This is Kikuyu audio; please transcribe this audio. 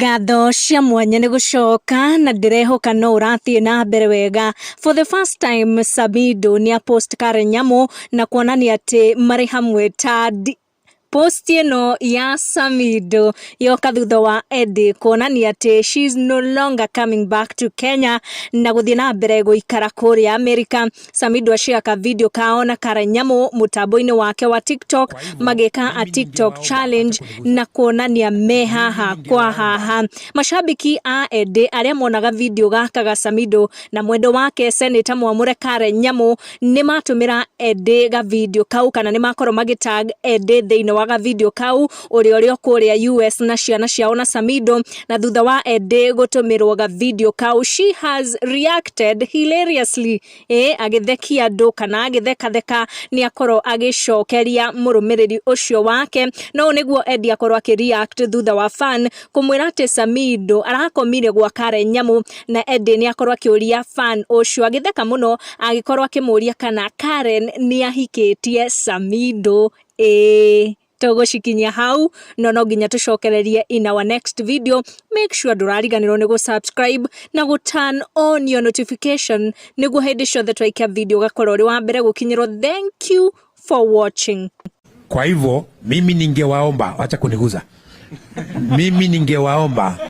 Ngatho cia mwanya nĩ gũcoka na ndĩrehoka no ũrathiĩ na mbere wega. For the first time Samido nĩ apost Karen Nyamu na kuonania atĩ marĩ hamwe ta Post ĩno ya Samido yoka thutha wa Eddie kuonania atĩ she's no longer coming back to Kenya na gũthiĩ na mbere gũikara kũrĩa America. Samido ashare video kao na Karen Nyamu mũtambo-inĩ wake wa TikTok magĩka a TikTok challenge na kuonania me haha kwa haha. Mashabiki a Eddie arĩa monaga video gaka ga Samido na mwendo wake Senator Mwamũre Karen Nyamu nĩ matũmĩra Eddie ga video kau kana nĩ makorwo magĩtag Eddie thĩinĩ wa ga video kau ũrĩa ũrĩ o kũrĩa US na ciana ciao na Samido. Na thutha wa Eddie gũtũmĩrwo ga video kau, she has reacted hilariously, agĩthekia andũ kana agĩthekatheka nĩ akorwo agĩcokeria mũrũmĩrĩri ũcio wake. No ũũ nĩguo Eddie akorwo akĩreact thutha wa fan kũmwĩra atĩ Samido arakomire gwa Karen Nyamu, na Eddie nĩ akorwo akĩũria fan ũcio agĩtheka mũno, agĩkorwo akĩmũria kana Karen nĩ ahikĩtie Samido. Ĩĩ, tũgũcikinyia hau, no no nginya tũcokererie in our next video. Make sure ndũrariganĩrwo nĩ gũ-subscribe na gũ turn on your notification nĩguo hĩndĩ ciothe twaikia video ũgakorwo ũrĩ wa mbere gũkinyĩrwo. Thank you for watching. Kwa hivyo mimi ningewaomba, wacha kuniguza. Mimi ningewaomba